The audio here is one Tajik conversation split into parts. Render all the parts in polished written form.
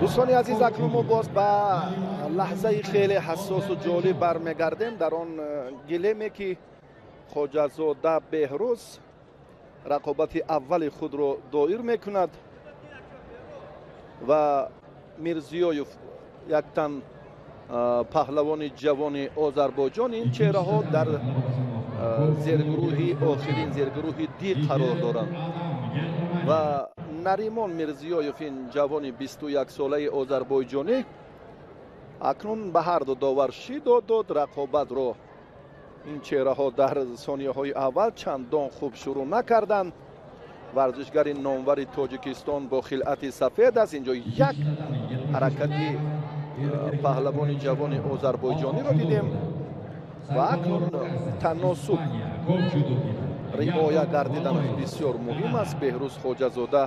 Дӯстони азиз, акнун мо боз ба лаҳзаи хеле ҳассосу ҷолиб бармегардем. Дар он гилеме ки Хоҷазода Беҳрӯз рақобати аввали худро доир мекунад ва Мирзиёев як тан паҳлавони ҷавони Озарбойҷон. Ин чеҳраҳо дар зергурӯҳи охирин, зергурӯҳи Ди қарор доранд ва Наримон Мирзиёев, ин ҷавони 21-солаи озарбойҷонӣ, акнун ба ҳар ду довар шидо дод рақобатро. Ин чеҳраҳо дар сонияҳои аввал чандон хуб шурӯъ накарданд. Варзишгари номвари Тоҷикистон бо хилъати сафед аст. Инҷо як ҳаракати паҳлавони ҷавони озарбойҷониро дидем ва акнун таносуб риоя гардиданаш бисёр муҳим аст. Беҳрӯз Хоҷазода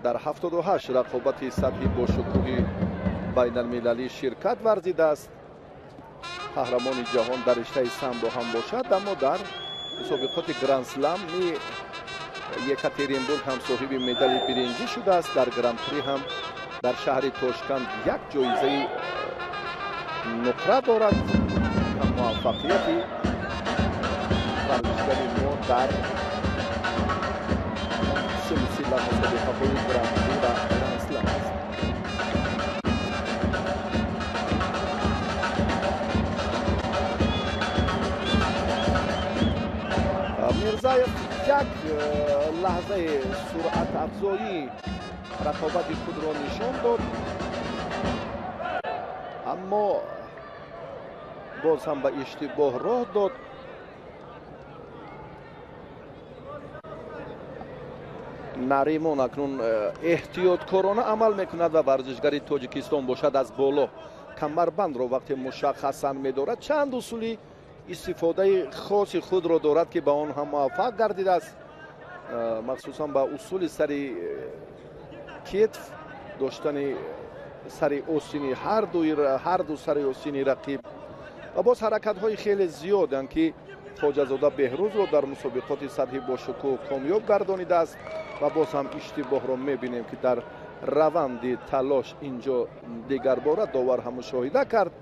дар 78 рақобати сатҳи бошукӯҳи байналмилалӣ ширкат варзидааст. Қаҳрамони ҷаҳон дар риштаи самбо ҳам бошад, аммо дар мусобиқоти Гранд-Слами Екатеринбург ҳам соҳиби медали биринҷӣ шудааст. Дар Гран-при ҳам дар шаҳри Тошканд як ҷоизаи нуқра дорад. Муваффақияти варзишгари мо дар силсила мусобиқаҳои Гран-при ва Гранд-Слам аст. Мирзаев як лаҳзаи суръатафзоии рақобати худро нишон дод, аммо боз ҳам ба иштибоҳ роҳ дод. Наримон акнун эҳтиёткорона амал мекунад ва варзишгари Тоҷикистон бошад аз боло камарбандро вақте мушаххасан медорад, чанд усули истифодаи хоси худро дорад, ки ба он ҳам муваффақ гардидааст. Махсусан ба усули сари кетф доштани сари осини ҳар ду сари осини рақиб ва боз ҳаракатҳои хеле зиёданд, ки Хоҷазода Беҳрӯзро дар мусобиқоти сатҳи бошукӯҳ комёб гардонидааст. Ва боз ҳам иштибоҳро мебинем, ки дар раванди талош инҷо дигарбора довар ҳам мушоҳида кард.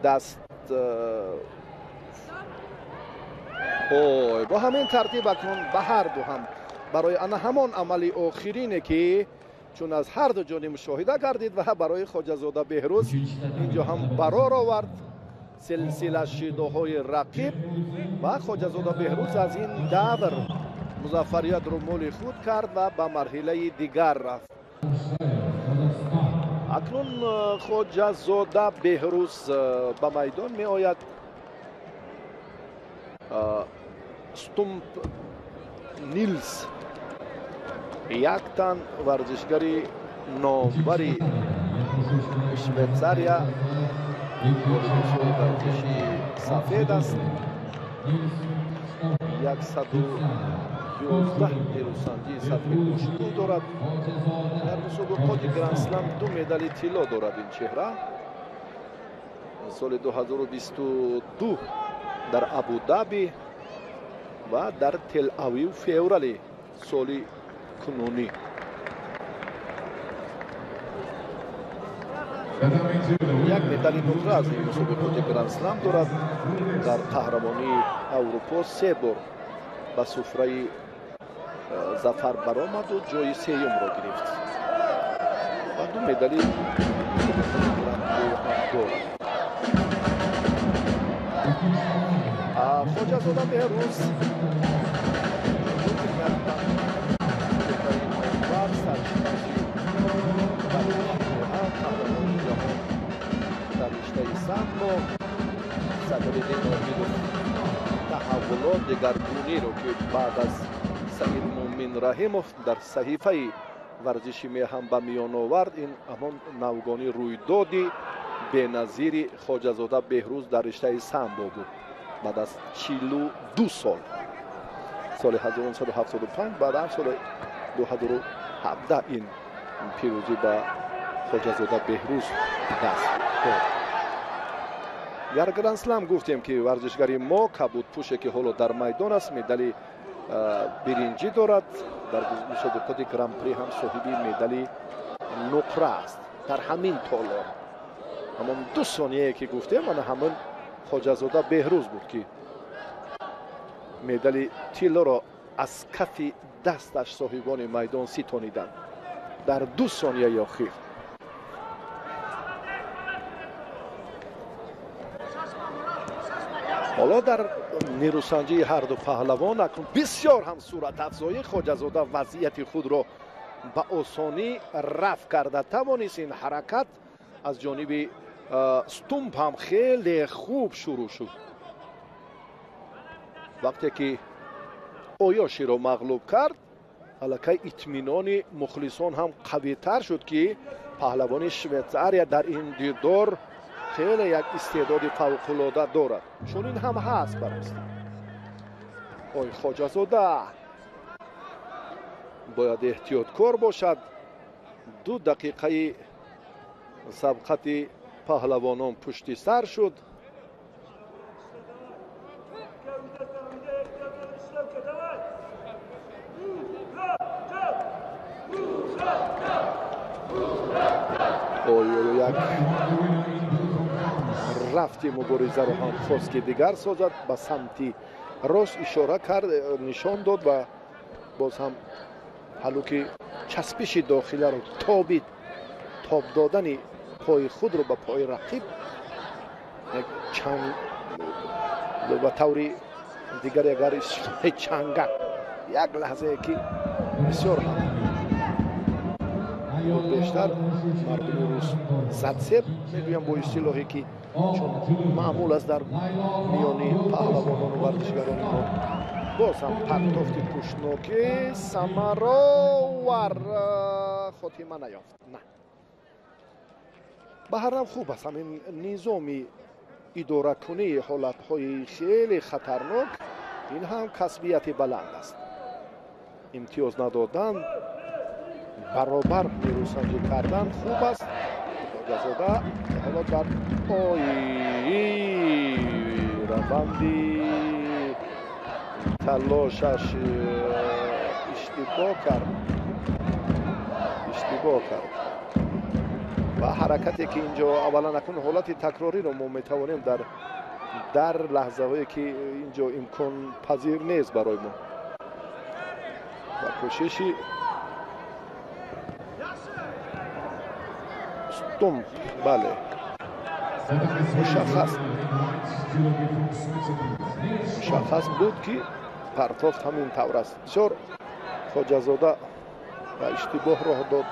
Даст ой, бо ҳамин тартиб акнун ба ҳар ду ҳам барои ана ҳамон амали охирине, ки чун аз ҳар ду ҷониб мушоҳида гардид ва барои Хоҷазода Беҳрӯз инҷо ҳам барор овард силсила шидоҳои рақиб ва Хоҷазода Беҳрӯз аз ин давр музаффариятро моли худ кард ва ба марҳилаи дигар рафт. Акнун Хоҷазода Беҳрӯз ба майдон меояд. Стумп Нилс, як тан варзишгари номвари Швейтсария, варзиши сафед аст. 111 нерӯсанҷии сатҳи бошукӯҳ дорад. Дар мусобиқоти Гранд-Слам ду медали тилло дорад ин чеҳра. Соли 2022 дар Абу-Даби ва дар Тел-Авив феврали соли кунунӣ. Як медали нуқра аз ин мусобиқоти Гранд-Слам дорад. Дар қаҳрамонии Аврупо се бор ба суфраи зафар баромаду ҷои сеюмро гирифт ва ду медали Гран-при ҳам дорад. Хоҷазода Беҳрӯз саршиноси қаҳрамони ҷаҳон дар риштаи самбо Садриддин Обидов таҳаввулот дигаргуниро, ки баъд аз Саид Мумин Раҳимов дар саҳифаи варзиши меҳан ба миён овард, ин ҳамон навгонӣ рӯйдоди беназири Хоҷазода Беҳрӯз дар риштаи самбо буд. Баъд аз 42 сол, соли 1975, баъдан соли 2017 ин пирӯзӣ ба Хоҷазода Беҳрӯз даст дод. Дар Гранд-слам гуфтем, ки варзишгари мо, кабудпӯше, ки ҳоло дар майдон аст, медали биринҷӣ дорад. Дар мусобиқоти Гран-при ҳам соҳиби медали нуқра аст. Дар ҳамин толор, ҳамон 2 сонияе ки гуфтем, ана ҳамин Хоҷазода Беҳрӯз буд, ки медали тиллоро аз кафи дасташ соҳибони майдон ситониданд дар 2 сонияи охир. Ҳоло дар нерӯсанҷии ҳарду паҳлавон акнун бисёр ҳам суратафзоӣ Хоҷазода вазъияти худро ба осонӣ рафъ карда тавонист. Ин ҳаракат аз ҷониби Стумп ҳам хеле хуб шурӯъ шуд. Вақте ки Оёширо мағлуб кард, аллакай итминони мухлисон ҳам қавитар шуд, ки паҳлавони Швейтсария дар ин дидор хеле як истеъдоди фавқулода дорад. Чунин ҳам ҳаст барост. Ой, Хоҷазода бояд эҳтиёткор бошад. 2 дақиқаи сабқати паҳлавонон пушти сар шуд. Ой, як рафти муборизаро ҳам хост, ки дигар созад, ба самти рост ишора кард, нишон дод ва боз ҳам ҳалуки часпиши дохиларо тобид, тоб додани пои худро ба пои рақиб як чанд ба таври дигаре агар чангак, як лаҳзае ки бисёр ҳам бештар мардуми рус задсеб мегӯям бо истилоҳе ки чун маъмул аст дар миёни паҳлавонону варзишгарони мо. Боз ҳам партофти пуштнокӣ самаровар хотима наёфт. На, ба ҳар нав хуб аст ҳамин низоми идоракунии ҳолатҳои хеле хатарнок. Ин ҳам касбияти баланд аст. Имтиёз надодан, баробар нерӯсанҷӣ кардан хуб аст. Хоҷазода ҳоло дар ой раванди талошаш иштибоҳ кард, иштибоҳ кард ва ҳаракате ки инҷо аввалан акнун ҳолати такрориро мо метавонем дар лаҳзаҳое ки инҷо имконпазир нест барои мо ва кӯшиши Стумп, бале, мушаххас буд, ки партофт ҳамин тавр аст. Бисёр Хоҷазода ба иштибоҳ роҳ дод.